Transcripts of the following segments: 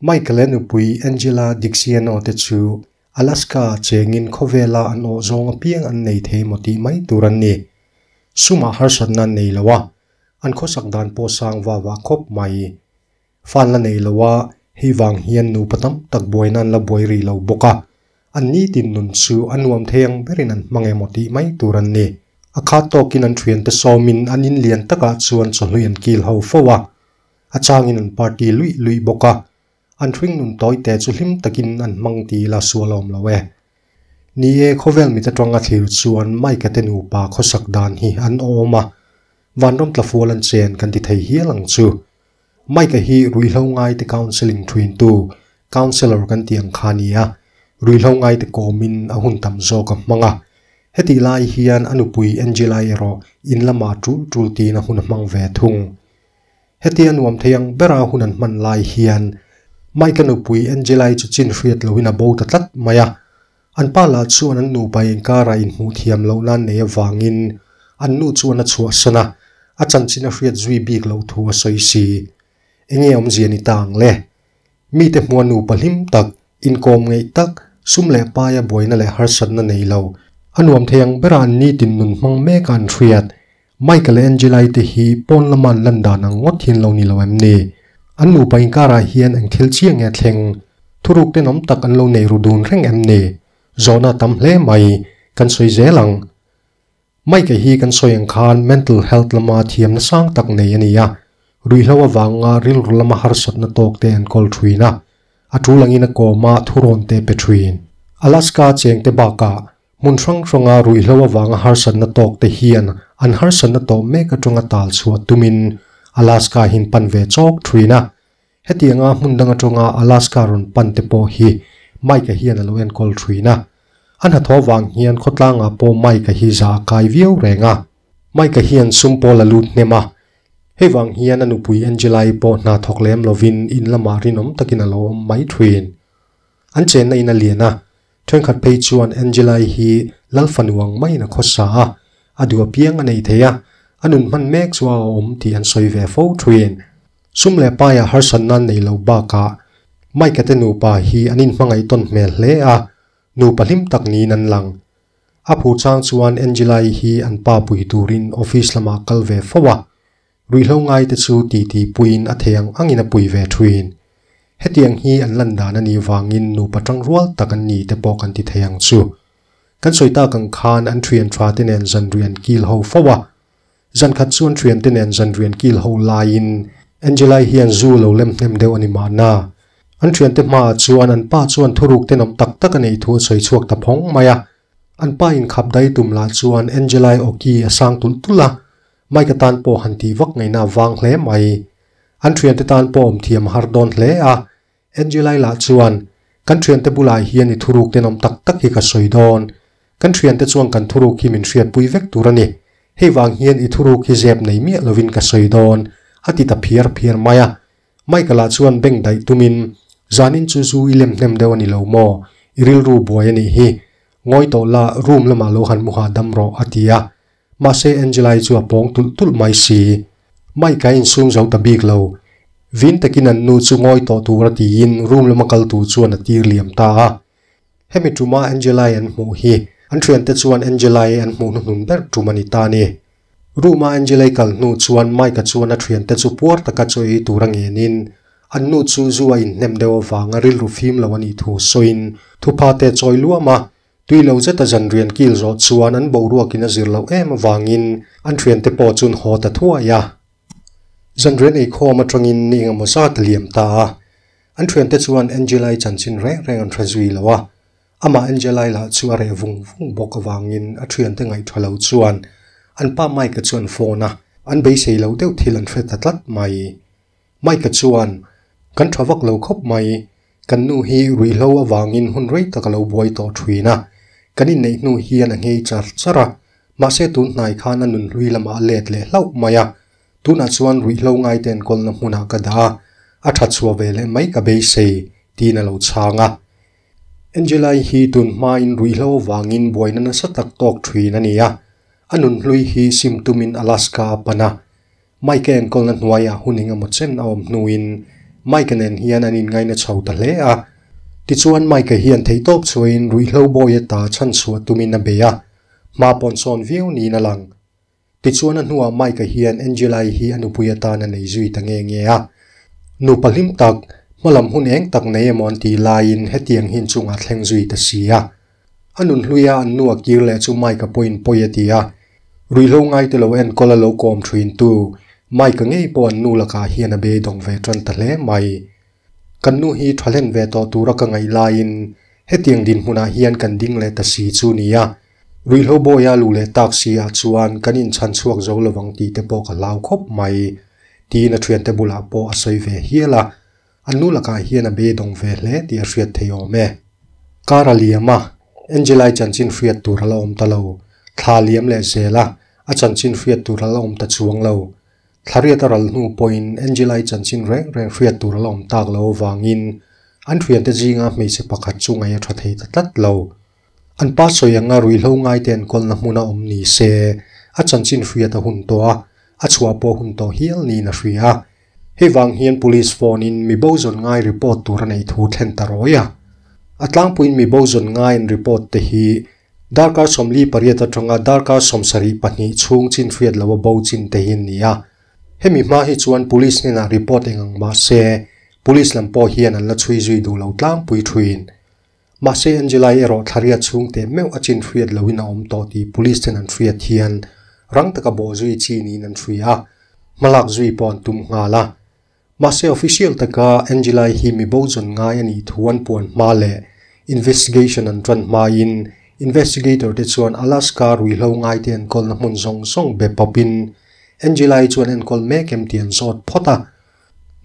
Michael-a nupui Angela Dixiano te chu Alaska chengin khawvela an awh zawng apiang an nei thei maw tih mai tur an ni. Sumah harsatna an nei lo a, an khawsak dan pawh sang va va khawp mai. Fan la nei lo a, hei vang hian nupa tam tak buaina an la buai rih lo bawk a, an nitin nun chu a nuam thei ang berin an hmang emaw tih mai tur an ni. A khat tawkin an thiante sawmin an in lian takah chuan chawhlui an kil ho fo a, a changin an party luih luih bawk a, an hring nun tawi te chu hlim takin an hmang ti ila sual a awm lo e. Ni e, khawvel mit atanga thlir chuan Mike-a te nupa khawsak dan hi an awm a, vanram tlafual an chen kan ti thei hial ang chu. Mike-a hi ruihhlo ngaite counselling thuintu, counsellor kan tih ang kha a ni a, ruihhlo ngaite kawmin a hun tam zawk a hmang a. Hetih lai hian a nupui Angela-i erawh in lamah tul tul tiin a hun a hmang ve thung. Hetia nuam thei ang bera hun an hman lai hian Mike-a nupui Angela-i chu chin hriat lohin a bo ta tlat mai a. An pa lah chuan an nupa inkarah inhmuh thiam loh nan nei avangin an nu chuan a chhuahsan a, a chanchin a hriat zui bik loh thu a sawi si. Enge awmzia ni ta ang le? Mite hmua nupa hlim tak, inkawm ngeih tak, sum leh paia buaina leh harsatna nei lo, a nuam thei ang bera an nitin nun hmang mek a an hriat. Mike leh Angela-i te hi pawn lama an lan dan ang ngawt hian lo ni lo em ni? An nupa inkarah hian eng thil chiah nge thleng? Thuruk tenawm tak an lo nei ru dun reng em ni? Zawhna a tam hle mai, kan sawi zel ang. Mike-a hi kan sawi ang khan mental health lama thiamna sang tak nei a ni a, ruihhlo avanga rilru lama harsatna tawk te an kawl thin a, a tul angin a kawma thurawn te pe thin. Alaska chengte bakah Hmun hrang hranga ruihhlo avanga harsatna tawk te hian an harsatna tawh mek atanga tal chhuah tumin Alaska hin pan ve chawk thin a. Hetianga hmun dang atanga Alaska rawn pan te pawh hi Mike-a hian a lo enkawl thin a. A hnathawh vang hian khawtlangah pawh Mike-a hi za a kai viau reng a. Mike-a hian sum pawl a lut hnem a. Hei vang hian a nupui Angela-i pawh hna thawk lem lovin in lamah rinawm takin a lo awm mai thin. An chenna in a lian a, Thenkhat phei chuan Angela-i hi Lal fanu ang maiin a khawsa a, a duh apiang a nei thei a, a nun hman mek chu a awm tih an sawi ve fo thuin. Sum leh paia harsatna an nei lo bakah Mike-a te nupa hi an inhmangaih tawn hmel hle a, nupa hlim tak niin an lang. A phu chang chuan Angela-i hi an pa pui turin office lamah kal ve fo a, Ruihhlo ngaite chu titi puiin a thei ang angin a pui ve thuin. Hetiang hi an lan dan a nih vangin nupa tangrual tak an ni te pawh kan ti thei ang chu. Kan sawi tak ang khan an thian tha te nen zanrian kil ho fo a. Zan khat chu an thian te nen zanrian kil ho laiin Angela-i hian zu lo lem hnem deuh a ni mahna. An thiante hmaah chuan an pa chuan thuruk tenawm tak tak a neih thu a sawi chhuak ta phawng mai a. An pa inkhap dai tum lah chuan Angela-i awki a sang tulh tulh a. Mike-a tan pawh han tih vak ngaihna a vang hle mai. An thiante tan pawh awm thiam a har dawn hle a. Angela-i lah chuan, Kan thiante bulah hian i thuruk tenawm tak tak hi ka sawi dawn. Kan thiante chuan kan thuruk hi min hriatpui vek tur a ni. Hei vang hian i thuruk hi zep nei miah lovin ka sawi dawn, a ti ta phiar phiar mai a. Mike-a lah chuan beng daih tumin, Zanin chu zu i lem hnem deuh a ni lo maw? I rilru buai a nih hi. Ngawi tawh la, room lamah lo han mu hahdam rawh, a ti a. Mahse Angela-i chu a pawng tulh tulh mai si. Mike-a insum zo ta bik lo. Vin takin an nu chu ngawi tawh tura tiin room lama kal tur chuan a tir liam ta a. Hemi tuma Angela-i an hmuh hi an thiante chuan Angela-i an hmuh hnuhnun ber tum a ni ta a ni. Room-a Angela-i kal hnu chuan Mike-a chuan a thiante chu puar taka chaw ei tura ngenin an nu chu zu a inhnem deuh avanga rilru fim lo a nih thu sawiin thupha te chawi luam a. Tui lo zeta zanrian kil zawh chuan an boruakin a zir loh em avangin an thiante pawh chu an haw ta thuai a. Zanrian eikhawm atangin ni engemaw zat a liam ta a. An thiante chuan Angela-i chanchin reng reng an hre zui lo a. Amah Angela-i lah chu a reh vung vung bawk avangin a thiante ngaihtha lo chuan an pa Mike-a chu an phone a, an beisei lo deuh thil an hre ta tlat mai. Mike-a chuan, Kan tha vak lo khawp mai. Kan nu hi ruihhlo avangin hun rei tak a lo buai tawh thin a. Kan inneih hnu hian a nghei char char a. Mahse tun hnai khan a nunhlui lamah a let leh hlauh mai a. Tunah chuan ruihhlo ngaite enkawlna hmunah ka dah a, a tha chhuah ve leh mai ka beisei, tiin a lo chhang a. Angela-i hi tun hmain ruihhlo avangin buaina nasa tak tawk thin a ni a. A nunhlui hi sim tumin Alaska a pan a. Mike-a enkawlna hnuaiah hun engemaw chen a awm hnuin Mike-a nen hian an inngaina chho ta hle a. Tichuan Mike-a hian theihtawp chhuahin ruihhlo bawi ata chhanchhuah tumin a bei a, hma pawn sawn viau niin a lang. Tichuan a hnuah Mike-a hian Angela-i hi a nupui atan a nei zui ta nge nge a. Nupa hlim tak, hmalam hun eng tak nei emaw an tih laiin hetiang hi inchungah thleng zui ta si a. A nun hluia an nu a kir leh chu Mike-a pawhin pawi a ti a. Ruihhlo ngaite lo enkawl a lo kawm thintu Mike-a ngei pawh an nu lakah hian a beidawng ve tan ta hle mai. Kan nu hi tha hlen ve tawh tura ka ngaih laiin hetiang dinhmunah hian kan ding leh ta si chu nia. Ruihhlo bawia luh leh tak si ah chuan kan inchhan chhuak zo lovang tih te pawh ka hlau khawp mai, tiin a thiante bulah pawh a sawi ve hial a. An nu lakah hian a beidawng ve hle tih a hriat thei awm e. Kar a liam a, Angela-i chanchin hriat tur a la awm ta lo. Thla a liam leh zel a, a chanchin hriat tur a la awm ta chuang lo. Thlariat a ral hnu pawhin Angela-i chanchin reng reng hriat tur a la awm tak lo avangin an thiante zinga hmeichhe pakhat chu ngaih a tha thei ta tlat lo. An pa sawi anga ruihhlo ngaite an kawlna hmuna awm ni se, a chanchin hriat a hun tawh a, a chhuah pawh hun tawh hial niin a hria. Hei vang hian police phone in mi bo zawn ngai report tur a neih thu thlen ta rawi a. A tlangpuiin mi bo zawn ngai an report te hi Darkar 48 atanga darkar 72 chhung chin hriat lo a bo chin te hi an ni a. Hemi hma hi chuan police hnenah report eng ang mah se, police lam pawh hian an la chhui zui duh lo tlangpui thuin. Mahse Angela-i erawh thlariat chhung teh meuh a chin hriat loin a awm tawh tih police ten an hriat hian rang taka bawh zui chi niin an hria a, hmalak zui pawh an tum nghal a. Mahse official taka Angela-i hi mi bo zawn ngai a nih thu an puan hma leh investigation an tan hmain investigator te chuan Alaska ruihhlo ngaite enkawlna hmun zawng zawng be pawpin Angela-i chuan enkawl mek em tih an zawt phawt a.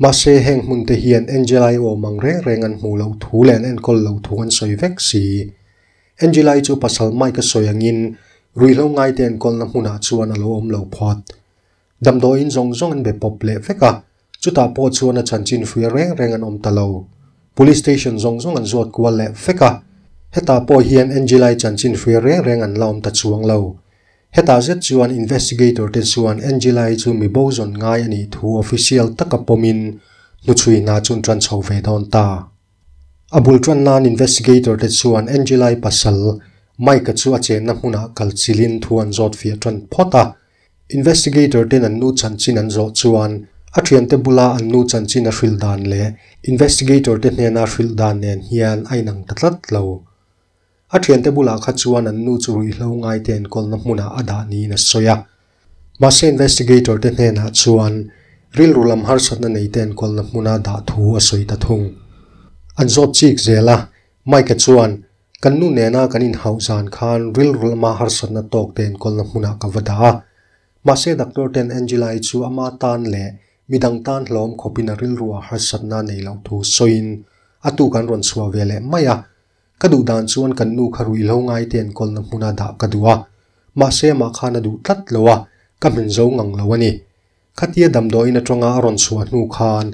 Mahse heng hmun te hian Angela-i awm ang reng reng an hmuh loh thu leh an enkawl loh thu an sawi vek si. Angela-i chu pasal Mike-a sawi angin ruihhlo ngaite enkawlna hmunah chuan a lo awm lo phawt. Damdawiin zawng zawng an be pawp leh vek a, chutah pawh chuan a chanchin hria reng reng an awm ta lo. Police station zawng zawng an zawt kual leh vek a, hetah pawh hian Angela-i chanchin hria reng reng an la awm ta chuang lo. Hetah zet chuan investigator te chuan Angela-i chu mi bo zawn ngai a nih thu official taka pawmin hnuchhui hna chu an tan chho ve dawn ta. A bul tan nan investigator te chuan Angela-i pasal Mike-a chu a chenna hmunah kal chilhin thu an zawt fiah tan phawt a. Investigator ten an nu chanchin an zawh chuan a thiante bula an nu chanchin a hrilh dan leh investigator te hnena hrilh dan nen hian a inang ta tlat lo. A thiante bulah kha chuan an nu chu ruihhlo ngaite enkawlna hmunah a dah niin a sawi a. Mahse investigator te hnenah chuan rilru lam harsatna neite enkawlna hmuna dah thu a sawi ta thung. An zawt chik zel a, Mike-a chuan, Kan nu nena kan inhauh zan khan rilru lama harsatna tawk te enkawlna hmunah ka va dah a. Mahse doctor ten Angela-i chu ama tan leh midang tan hlawm khawpin a rilruah harsatna nei loh thu sawiin a tuk an rawn chhuah ve leh mai a. Ka duh dan chuan kan nu kha ruihhlo ngaite enkawlna hmuna dah ka duh a, mahse amah khan a duh tlat lo a, ka hmin zo ngang lo a ni. Khatia damdawiin atanga a rawn chhuah hnu khan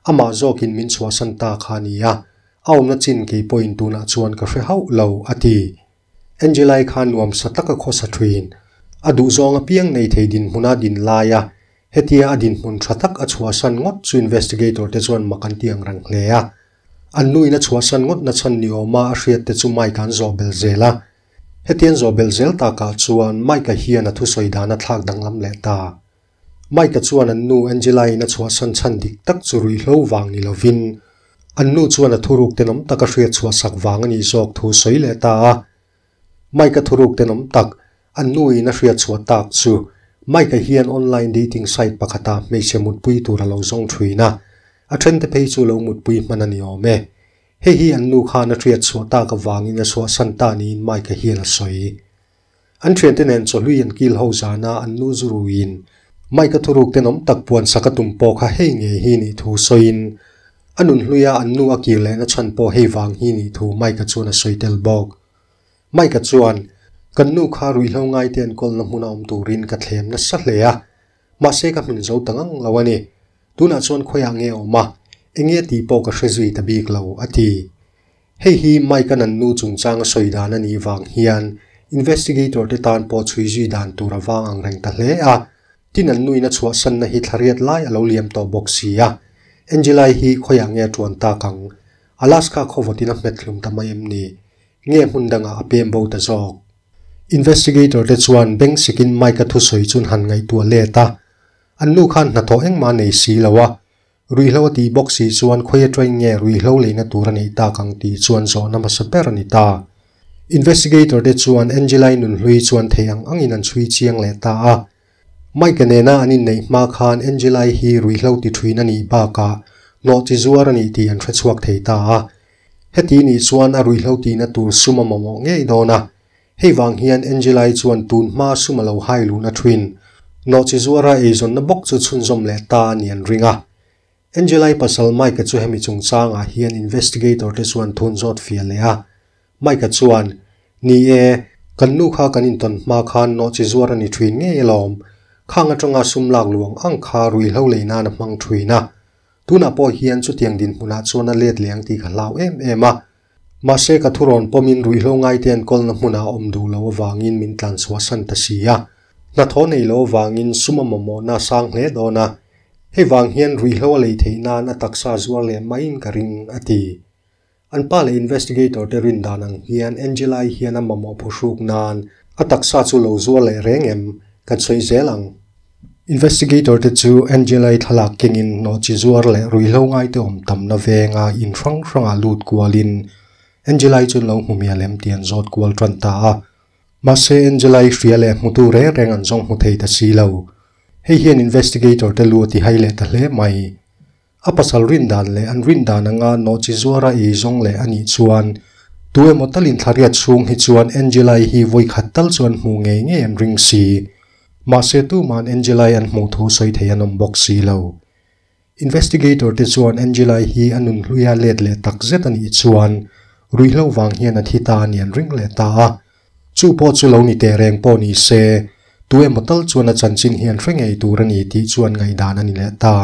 amah zawkin min chhuahsan ta kha a ni a, a awmna chin kei pawhin tunah chuan ka hre hauh lo, a ti. Angela-i kha nuamsa taka khawsa thin, a duhzawng apiang nei thei dinhmuna din laia hetia a dinhmun tha tak a chhuahsan ngawt chu investigator te chuan mak an ti ang reng hle a. An nuin a chhuahsan ngawt na chhan ni awma a hriat te chu Mike-a an zawh bel zel a. Hetian zawh bel zel takah chuan Mike-a hian a thusawi dan a thlak danglam leh ta. Mike-a chuan an nu Angela-in a chhuahsan chhan dik tak chu ruihhlo vang ni lovin an nu chuan a thuruk tenawm tak a hriat chhuahsak vang a nih zawk thu sawi leh ta a. Mike-a thuruk tenawm tak an nuin a hriat chhuah tak chu Mike-a hian online dating site pakhata hmeichhe mutpui tur a lo zawng thin a, a thente phei chu lo mutpui hman a ni awm e. Hei hi an nu khan a hriat chhuah tak avangin a chhuahsan ta niin Mike-a hian a sawi. An thiante nen chawhlui an kil ho zana an nu zu ruiin Mike-a thuruk tenawm tak puan sak a tum pawh kha hei ngei hi nih thu sawiin a nunhluia an nu a kir lehna chhan pawh hei vang hi nih thu Mike-a chuan a sawi tel bawk. Mike-a chuan, Kan nu kha ruihhlo ngaite enkawlna hmuna awm turin ka thlem nasa hle a, mahse ka hmin zo ta ngang lo a ni. Tunah chuan khawiah nge awm a, enge tih pawh ka hre zui ta bik lo, a ti. Hei hi Mike-a nan nu chungchang a sawi dan a nih vang hian investigator te tan pawh chhui zui dan tur a vang ang reng ta hle a. Tin an nuin a chhuahsanna hi thlariat lai a lo liam tawh bawk si a. Angelai hi khawiah nge a tuan tak ang? Alaska khawvawtin a hmet hlum ta mai em ni? Nge hmun dangah a pem bo ta zawk? Investigator te chuan beng sikin Mike-a thusawi chun han ngaihtuah let a, an nu khan hnathawh engmah a nei si lo a, ruihhlo a tih bawk si chuan khawi atangin nge ruihhlo leina tur a neih tak ang tih chuan zawhna hmasa ber a ni ta. Investigator te chuan Angelai nunhlui chuan thei ang angin an chhui chiang leh ta a. Mike-a nena an inneih hma khan Angelai hi ruihhlo ti thuin a nih bakah hnawh chi zuar a nih tih an hrechhuak thei ta a. Heti nih chuan a ruihhlo tihna tur sum a mamawh ngei dawn a. Hei vang hian Angelai chuan tun hma sum a lo hai luhna thuin hnawh chi zuara eizawnna bawk chu chhunzawm leh ta a ni an ring a. Angelai pasal Mike-a chu hemi chungchangah hian investigator te chuan thun zawt fiah leh a. Mike-a chuan, Ni e, kan nu kha kan intawn hma khan nawhchi zuar a ni thin ngei alawm. Khang atanga sum lak luang ang kha ruihhlo lei nan a hmang thin a. Tunah pawh hian chutiang dinhmunah chuan a let leh ang tih ka hlau em em a. Mahse ka thurawn pawmin ruihhlo ngaite an kawlna hmunah a awm duh lo avangin min tlanchhuahsan ta si a. Hnathawh nei lo avangin sum a mamawhna a sang hle dawn a. Hei vang hian ruihhlo a lei theih nan a taksa zuar leh maiin ka ring, a ti. An pa leh investigator te rin dan ang hian Angela-i hian a mamawh phuhruk nan a taksa chu lo zuar leh reng em? Kan sawi zel ang. Investigator te chu Angela-i thlalak kengin nawhchi zuar leh ruihhlo ngaite awm tamna venga in hrang hrangah lut kualin Angela-i chu an lo hmu mial em tih an zawt kual tan ta a. Mahse Angela-i hria leh hmutu reng reng an zawng hmu thei ta si lo. Hei hian investigator te lu a ti hai leh ta hle mai. A pasal rin dan leh an rin dan anga nawhchi zuara ei zawng leh a nih chuan tu emaw talin thlariat chhung hi chuan Angela-i hi vawi khat tal chuan hmuh ngei ngei an ring si. Mahse tuma'n Angela-i an hmuh thu sawi thei an awm bawk si lo. Investigator te chuan Angela-i hi a nun hluia let leh tak zet a nih chuan ruihhlo vang hian a thi ta a nih an ring leh ta a. Chu pawh chu lo ni teh reng pawh ni se, tu emaw tal chuan a chanchin hi an hre ngei tur a ni tih chuan ngaihdan a ni leh ta.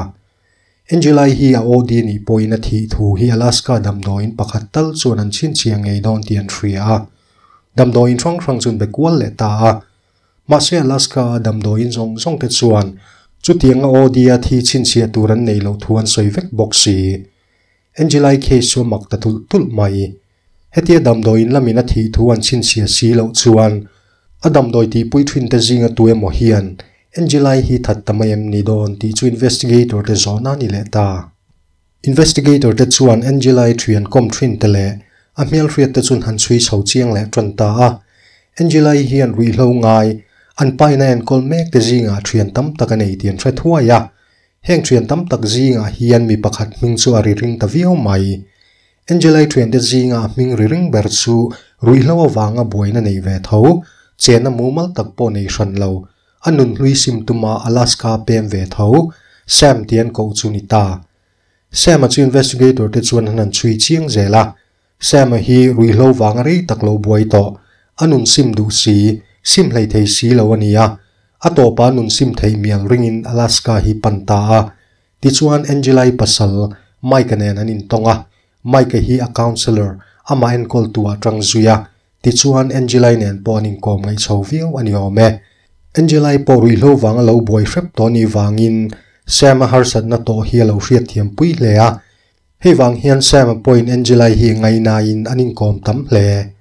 Angelai hi a OD nih pawhin a thih thu hi Alaska damdawiin pakhat tal chuan an chhinchhiah ngei dawn tih an hria a. Damdawiin hrang hrang chu an be kual leh ta a. Mahse Alaska-a damdawiin zawng zawng te chuan chutianga OD a thi chhinchhiah tur an neih loh thu an sawi vek bawk si. Angelai case chu a mak ta tulh tulh mai. Hetia damdawiin lamin a thih thu an chhinchhiah si loh chuan a damdawi tihpui thin te zinga tu emaw hian Angelai hi that ta mai em ni dawn tih chu investigator te zawhna a ni leh ta. Investigator te chuan Angelai thian kawm thin te leh a hmelhriat te chun han chhui chho chiang leh tan ta a. Angelai hian ruihhlo ngai an paina enkawl mek te zingah thian tam tak a nei tih an hre thuai a. Heng thian tam tak zingah hian mi pakhat hming chu a ri ring ta viau mai. Angelai thiante zinga a hming ri ring ber chu ruihhlo avanga buaina nei ve tho, chenna mumal tak pawh nei hran lo, a nunhlui sim tuma Alaska pem ve tho, Sam tih an koh chu ni ta. Sam-a chu investigator te chuan an han chhui chiang zel a, Sam-a hi ruihhlo vanga rei tak lo buai tawh, a nun sim duh si, sim hlei thei si lo a ni a, a tawpa nun sim theih mial ringin Alaska hi pan ta a, Tichuan Angelai pasal Mike-a nen an intawng a, Mike-a hi a counsellor, amah enkawltu ah tang zui a, tichuan Angelai nen pawh an inkawm ngaih chho viau a ni awm e. Angelai pawh ruihhlo vanga lo buai hrep tawh ni vangin Sam-a harsatna tawh hi a lo hriatthiam pui hle a, hei vang hian Sam-a pawhin Angelai hi ngainain an inkawm tam hle.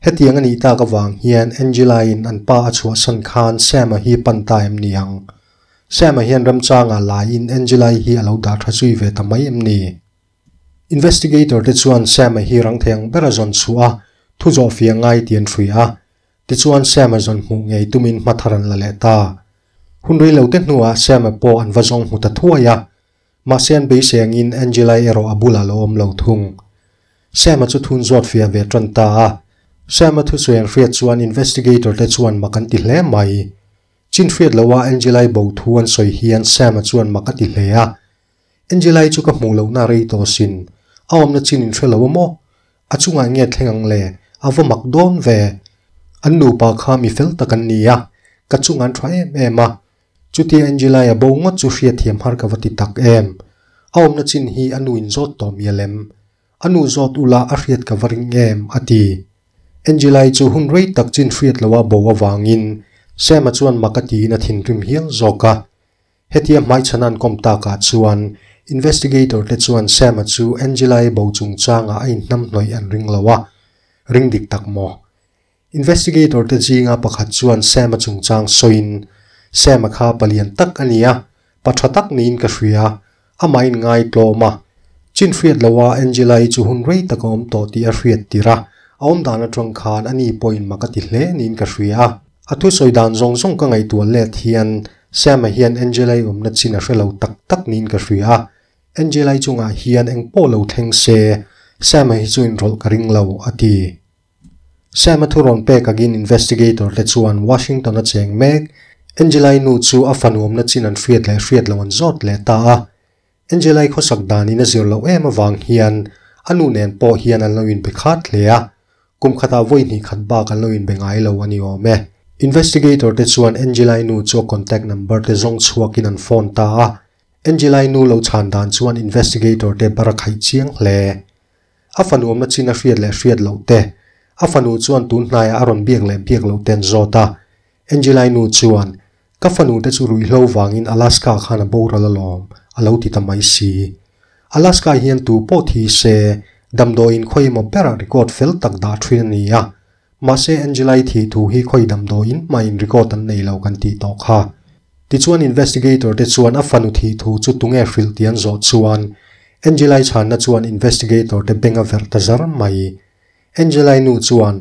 Hetiang a nih tak avang hian Angela-in an pa a chhuahsan khan Sam-a hi pan ta em ni ang? Sam-a hian ramchangah laiin Angela-i hi a lo dah tha zui ve ta mai em ni? Investigator te chuan Sam-a hi rang thei ang bera zawn chhuah a, thu zawh fiah ngai tih an hria a. Tichuan Sam-a zawn hmuh ngei tumin hma thar an la leh ta. Hun rei lo te hnuah Sam-a pawh an va zawng hmu ta thuai a. Mahse an beisei angin Angela-i erawh a bulah lo awm lo thung. Sam-a chu thun zawt fiah ve tan ta a. Sam-a thusawi an hriat chuan investigator te chuan mak an ti hle mai. Chin hriat loha Angela-i bo thu an sawi hian Sam-a chuan mak a ti hle a. Angela-i chu ka hmuh lohna rei tawh sin. A awmna chin in hre lo a maw? A chungah nge thleng ang le? A va mak dawn ve. An nupa kha mi fel tak an ni a, ka chungah an tha em em a. Chutia Angelai a bo ngawt chu hriatthiam har ka va ti tak em. A awmna chin hi a nu in zawt tawh mial em? A nu zawt ula a hriat ka va ring em? a ti. Angelai chu hun rei tak chin hriat loha bo avangin Sam-a chuan mak a tiin a thinrim hial zawk a. Hetia hmaichhana an kawm takah chuan Investigator te chuan Sam-a chu Angela-i bo chungchangah a inhnamhnawih an ring lo a, ring dik tak maw? Investigator te zinga pakhat chuan Sam-a chungchang sawiin, Sam-a kha palian tak a ni a, pa tha tak niin ka hria, amah in ngaitlawm a. Chin hriat loha Angela-i chu hun rei tak a awm tawh tih a hriat tir a, a awm dan atang khan ani pawhin mak a ti hle niin ka hria. A thusawi dan zawng zawng ka ngaihtuah let hian Sam-a hian Angela-i awmna chin a hre lo tak tak niin ka hria. Angela-i chungah hian eng pawh lo thleng se, Sam-a hi chu inrawlh ka ring lo, a ti. Sam-a thu rawn pek agin investigator te chuan Washington a cheng mek. Angela-i nu chu a fanu awmna chin an hriat leh hriat lo an zawt leh ta a. Angela-i khawsak danin a zir loh em avang hian a nu nen pawh hian an lo inbe khat hle a, kum khatah vawi hnih khat bak an lo inbe ngai lo a ni awm e. Investigator te chuan Angela-i nu chu a contact number te zawng chhuakin an phone ta a, Angela-i nu lo chhan dan chuan investigator te bar a khaih chiang hle. A fanu awmna chin a hriat leh hriat loh te, a fanu chuan tun hnaiah a rawn biak leh biak loh te an zawt a. Angela-i nu chuan, Ka fanu te chu ruihhlo vangin Alaska khan a boral alawm, a lo ti ta mai si. Alaska hian tu pawh thi se, damdawiin khawi emaw berah record fel tak dah thin a ni a. Mahse Angela-i thih thu hi khawi damdawiin hmain record an nei lo kan tih tawh kha. Tichuan investigator te chuan a fanu thih thu chu tunge hrilh tih an zawh chuan Angela-i chhanna chuan investigator te beng a verh ta zar mai. Angela-i nu chuan,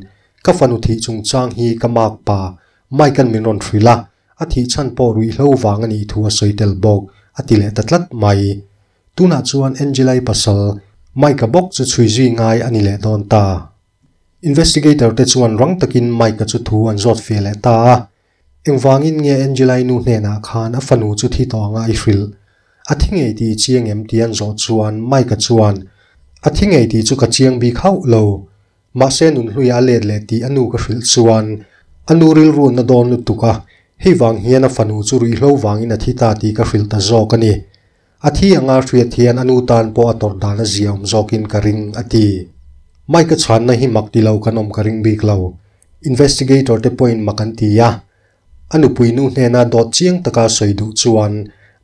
Ka fanu thih chungchang hi ka mak pa, Mike-a'n min rawn hrilh a, a thih chhan pawh ruihhlo vang a nih thu a sawi tel bawk, a ti leh ta tlat mai. Tunah chuan Angela-i pasal, Mike-a bawk chu chhui zui ngai a ni leh dawn ta. Investigator te chuan rang takin Mike-a chu thu an zawt fe leh ta a. Engvangin nge Angela-i nu hnenah khan a fanu chu thi tawh anga i hrilh? A thi ngei tih i chiang em tih an zawh chuan Mike-a chuan, A thi ngei tih chu ka chiang bik hauh lo. Mahse nunhluia a let leh tih a nu ka hrilh chuan a nu rilru na dawn lutuk a, hei vang hian a fanu chu ruihhlo vangin a thi ta tih ka hrilh ta zawk a ni. A thi anga hriat hian a nu tan pawh a tawrh dan a ziaawm zawkin ka ring, a ti. Mike-a chhanna hi mak ti lo kan awm ka ring bik lo. Investigator te pawhin mak an ti a. A nupui nu hnena dawt chiang taka sawi duh chuan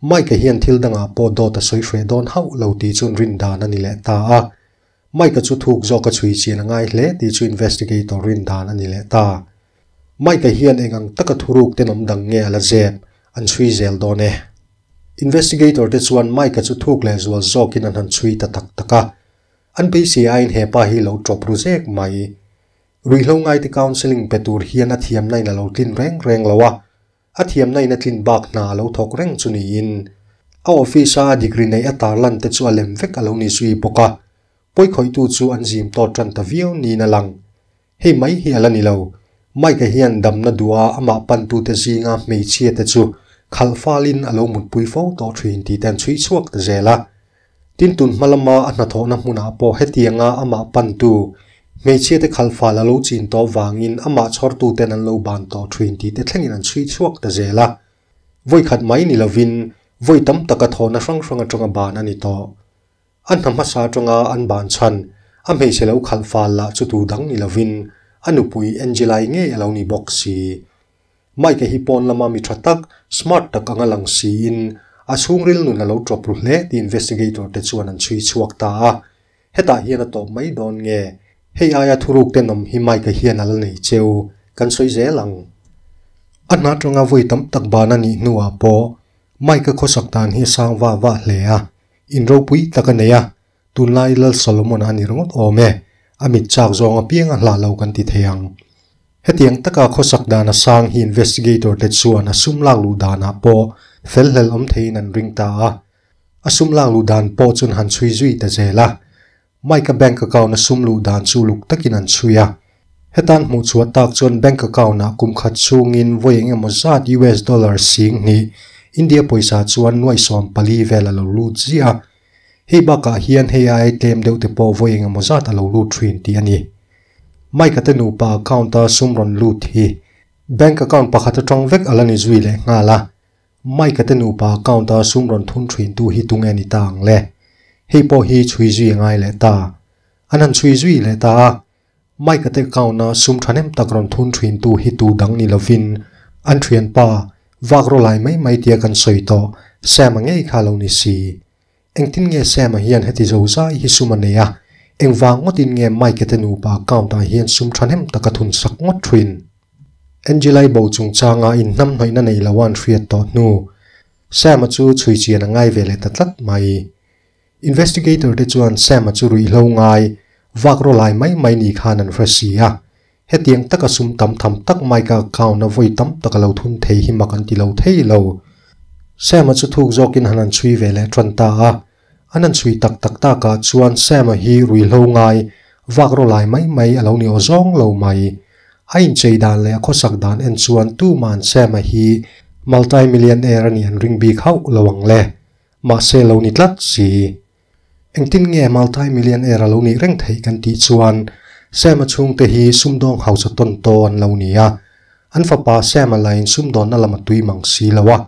Mike-a hian thil dangah pawh dawt a sawi hreh dawn hauh lo tih chu rin dan a ni leh ta a. Mike-a chu thuk zawka chhui chian a ngai hle tih chu investigator rin dan a ni leh ta. Mike-a hian eng ang taka thuruk tenawm dang nge a la zep, an chhui zel dawn e. Investigator te chuan Mike-a chu thuk leh zual zawkin an han chhui ta tak tak a. An beisei aiin he pa hi lo tawp ru zek mai. Ruihhlo ngaite counselling pe tur hian a thiamna in a lo tlin reng reng lo a. A thiamna in a tlin bak hna a lo thawk reng chu niin a office a a degree neih a tarlan te chu a lem vek a lo ni zui bawk a. Pawikhawihtu chu an zim tawt tan ta viau niin a lang. Hei mai hi a la ni lo. Mike-a hian damna duha amah pantute zinga hmeichhia te chu khalh falin a lo mutpui fo tawh thin tih te an chhui chhuak ta zel a. Tin tun hma lama a hnathawhna hmunah pawh hetianga amah pantu hmeichhia te khalh fal a lo chin tawh vangin amah chhawrtuten an lo ban tawh thin tih te thlengin an chhui chhuak ta zel a. Vawi khat mai ni lovin vawi tam taka thawhna hrang hrang atanga ban a ni tawh. A hna hmasa atanga an ban chhan, a hmeichhe lo khalh fal lah chu tu dang ni lovin a nupui Angela-i ngei a lo ni bawk si. Mike-a hi pawn lama mi tha tak, smart tak anga lang siin a chhungril nun a lo tawp ru hle tih investigator te chuan an chhui chhuak ta a. Hetah hian a tawp mai dawn nge? Hei aia thuruk tenawm hi Mike-a hian a la nei cheu, kan sawi zel ang. A hna atanga vawi tam tak ban a nih hnuah pawh Mike-a khawsak dan hi a sang vah vah hle a. In ropui tak a nei a, tunlai Lal Solomon a ni ringawt awm e, a mit chak zawng apiang a hlah lo kan ti thei ang. Hetiang taka khawsak dan a sang hi investigator te chuan a sum lak luh danah pawh fel hlel awm theiin an ring ta a. A sum lak luh dan pawh chuan han chhui zui ta zel a. Mike-a bank account a sum luh dan chu luk takin an chhui a. Hetan hmuh chhuah tak chuan bank account ah kum khat chhungin vawi eng emaw zat US dollar 10,000, India pawisa chuan nuaih 14 vel a lo lut ziah a. Hei bakah hian hei aia tlem deuh te pawh vawi eng emaw zat a lo lut thin tih a ni. Mike-a te nupa account a sum rawn lut hi bank account pakhat atang vek a la ni zui leh nghal a. Mike-a te nupa account a sum rawn thun thin tu hi tunge ni ta ang le? Hei pawh hi chhui zui a ngai leh ta. An han chhui zui leh ta a. Mike-a te account a sum thahnem tak rawn thun thin tu hi tu dang ni lovin an thianpa vak rawlai mai mai tia kan sawi tawh Sam-a ngei kha lo ni si. Engtin nge Sam-a hian heti zo zai hi sum a nei a, engvang ngawtin nge Mike-a te nupa account-ah hian sum thahnem tak a thun sak ngawt thin? Angela-i bo chungchanga inhnamhnawihna nei lo a an hriat tawh hnu, Sam-a chu chhui chian a ngai ve leh ta tlat mai. Investigator te chuan Sam-a chu ruihhlo ngai, vak raw lai mai mai ni khan an hre si a. Hetiang taka sum tam tham tak Mike-a account-a vawi tam tak a lo thun thei hi mak an ti lo thei lo. Sam-a chu thuk zawkin han han chhui ve leh tan ta a. An han chhui tak tak takah chuan Sam-a hi ruihhlo ngai, vak raw lai mai mai a lo ni aw zawng lo mai. A inchei dan leh a khawsak dan en chuan tuman Sam-a hi multi-millionaire a nih an ring bik hauh lo ang le. Mahse lo ni tlat si. Engtin nge multi-millionaire a lo nih reng theih kan tih chuan Sam-a chhungte hi sumdawng hausa tawn taw an lo ni a. An fapa Sam-a lain sumdawnna lam a tui mang si lo a.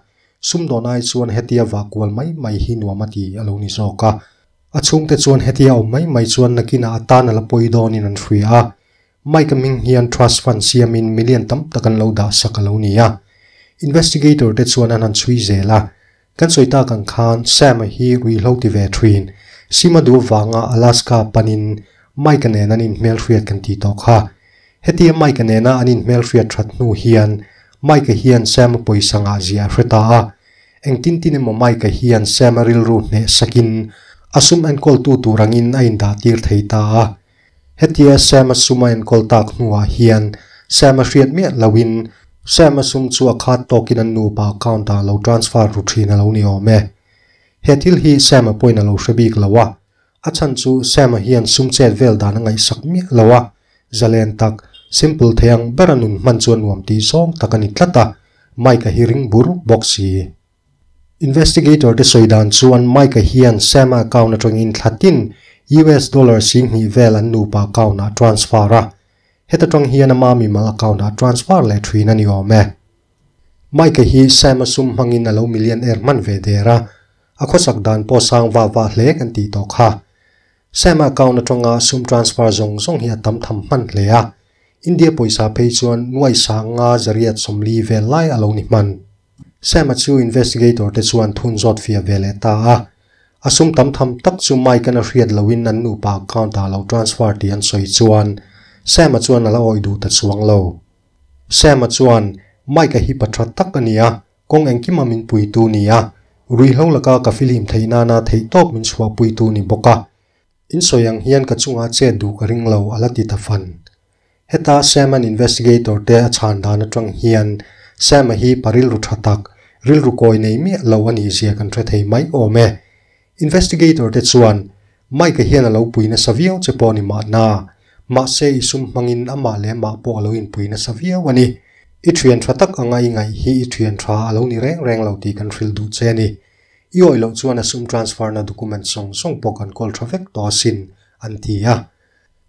Sumdawn ai chuan hetia vah kual mai mai hi nuam a ti a lo ni zawk a. A chhungte chuan hetia awm mai mai chuan nakinah a tan a la pawi dawnin an hria a. Mike-a hming hian trust fund siamin million tam tak an lo dah sak a lo ni a. Investigator te chuan an han chhui zel a. Kan sawi tak ang khan Sam-a hi ruihhlo ti ve thin. Sima duh vanga Alaska panin Mike-a nen an inhmelhriat kan tih tawh kha. Hetia Mike-a nena an inhmelhriat that hnu hian Mike-a hian Sam-a pawisa ngah zia a hre ta a. Engtin tin emaw Mike-a hian Sam-a rilru hneh sakin a sum enkawltu tur angin a indah tir thei ta a. Hetia Sam-a sum a enkawl tak hnuah hian Sam-a hriat miah loin Sam-a sum chu a khat tawkin an nupa account-ah lo transfer ru thin a lo ni awm e. He thil hi Sam-a pawhin a lo hre bik lo a, a chhan chu Sam-a hian sum chet vel dan a ngaihsak miah lo a, zalen tak, simple thei ang bera nun hman chu a nuam tih zawng tak a ni tlat a, Mike-a hi ring bur bawk si. Investigator te sawi dan chuan Mike-a hian Sam-a account atangin thla tin US dollar 2000 vel an nupa account ah transfer a, heta tang hian ama mimal account ah transfer leh thin a ni awm e. Mike-a hi Sam-a sum hmangin a lo millionaire hman ve der a, a khawsak dan pawh sang vah vah hle kan tih tawh kha. Sam-a account atanga sum transfer zawng zawng hi a tam tham hman hle a, India pawisa phei chuan nuai sanga zariat 40 vel lai a lo ni hman. Sam-a chu investigator te chuan thun zawt fia ve leh ta a. A sum tam tham tak chu Mike-a'n a hriat loin an nupa account-ah lo transfer tih an sawi chuan Sam-a chuan a la awih duh ta chuang lo. Sam-a chuan, Mike-a hi pa tha tak a ni a, kawng engkima min puitu ni a, ruihhlo laka ka fihlim theih nana theihtawp min chhuahpuitu ni bawk a. In sawi ang hian ka chungah chet duh ka ring lo a la ti ta fan. Heta Sam-a'n investigator te a chhan dan atang hian Sam-a hi pa rilru tha tak, rilru kawi nei miah lo a nih zia kan hre thei mai awm e. Investigator te chuan Mike-a hian a lo pui nasa viau che pawh ni mahna, mahse i sum hmangin amah leh amah pawh a lo inpui nasa viau a ni. I thian tha tak anga i ngaih hi i thian tha a lo ni reng reng lo tih kan hrilh duh che a ni. I awih loh chuan a sum transfer na document sawng sawng pawh kan kawl tha vek tawh asin, an ti a.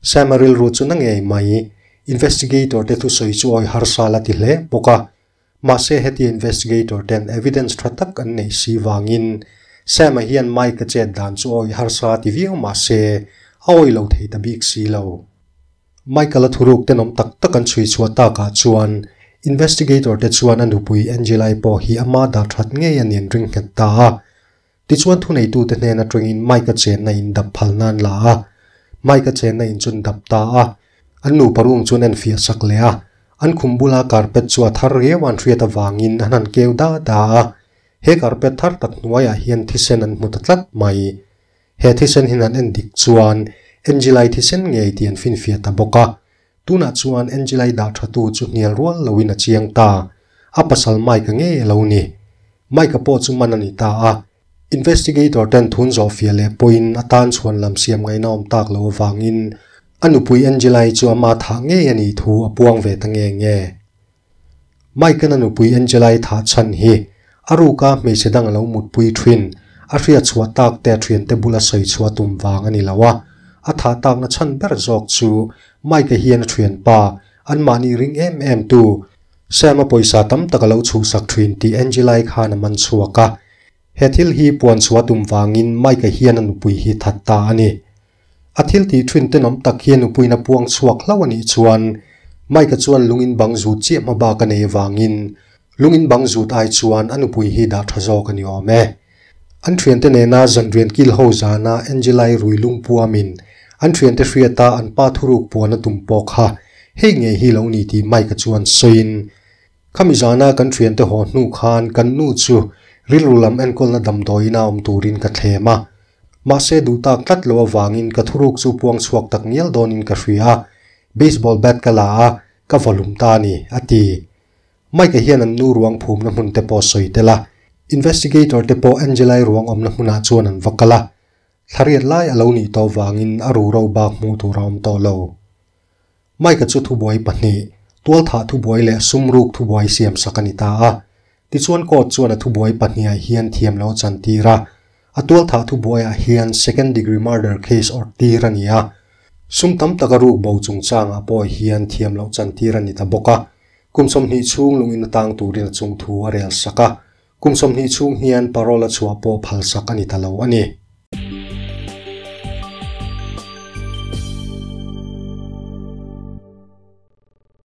Sam-a rilru chu na ngei mai. Investigator te thusawi chu awi harsa la ti hle bawk a. Mahse heti investigator ten evidence tha tak an neih si vangin Sam-a hian Mike-a chet dan chu awi harsa ti viau mahse a awi lo thei ta bik si lo. Michael-a thuruk tenawm tak tak an chhui chhuah takah chuan investigator te chuan a nupui Angela-i pawh hi ama dah that ngei a nin ring nghet ta a. Tichuan thuneitute hnen atangin Mike-a chenna in dap phal nan la a, Mike-a chenna in chu an dap ta a. An nupa room chu an enfiah sak leh a, an khum bula carpet chu a thar riau an hriat avangin an han keu da da a. He carpet thar tak hnuaiah hian thisen an hmu ta tlat mai. He thisen hin an en dik chuan Angela-i thisen ngei tih an finfiah ta bawk a. Tunah chuan Angela-i dah thatu chu hnial rual loin a chiang ta. A pasal Mike-a ngei a lo ni. Mike-a pawh chu man a ni ta a. Investigator ten thun zawh fiah leh pawhin a tan chhuan lam siam ngaihna awm tak lo avangin a nupui Angela-i chu ama thah ngei a nih thu a puang ve ta nge nge. Mike-a'n a nupui Angela-i thah chhan hi a ruka hmeichhe dang a lo mutpui thin, a hriat chhuah tak te a thiante bula sawi chhuah tum vang a ni lo a. A thah takna chhan ber zawk chu Mike-a hian a thianpa, anmahni ring em em tu, Sam-a pawisa tam tak a lo chhuhsak thin tih Angela-i khan a man chhuak a. He thil hi puan chhuah tum vangin Mike-a hian a nupui hi that ta a ni. A thil tih thin tenawm tak hi a nupuiin a puang chhuak hlauh a nih chuan Mike-a chuan lungin bang zut chiah hma bak a nei avangin lungin bang zut ai chuan a nupui hi dah tha zawk a ni awm e. An thiante nena zanrian kil ho zana Angela-i rui lungpuamin an thiante hriata an pa thuruk puan a tum pawh kha hei ngei hi lo ni tih Mike-a chuan sawiin, Khami zana kan thiante haw hnu khan kan nu chu rilru lam enkawlna damdawiin a awm turin ka thlem a. Mahse duh tak tlat lo avangin ka thuruk chu puang chhuak tak ngial dawnin ka hria a, baseball bat ka la a, ka vawhlum ta a ni, a ti. Mike-a hian an nu ruang phumna hmun te pawh sawi tel a, investigator te pawh Angela-i ruang awmna hmunah chuan an va kal a, thlariat lai a lo nih tawh vangin a ruro bak hmuh tur a awm tawh lo. Mike-a chu thubuai pahnih, tualthah thubuai leh sumruk thubuai siamsak a ni ta a. Tichuan court chuan a thubuai pahniha hian thiam lo a chantir a, a tualthah thubuaiah hian second degree murder case awrh tir a ni a. Sum tam taka ruk bo chungchangah pawh hian thiam loh chantir a ni ta bawk a. Kum 20 chhung lungin a tang turin a chung thu a rel sak a, kum 20 chhung hian parole a chhuah pawh phalsak a ni ta lo a ni.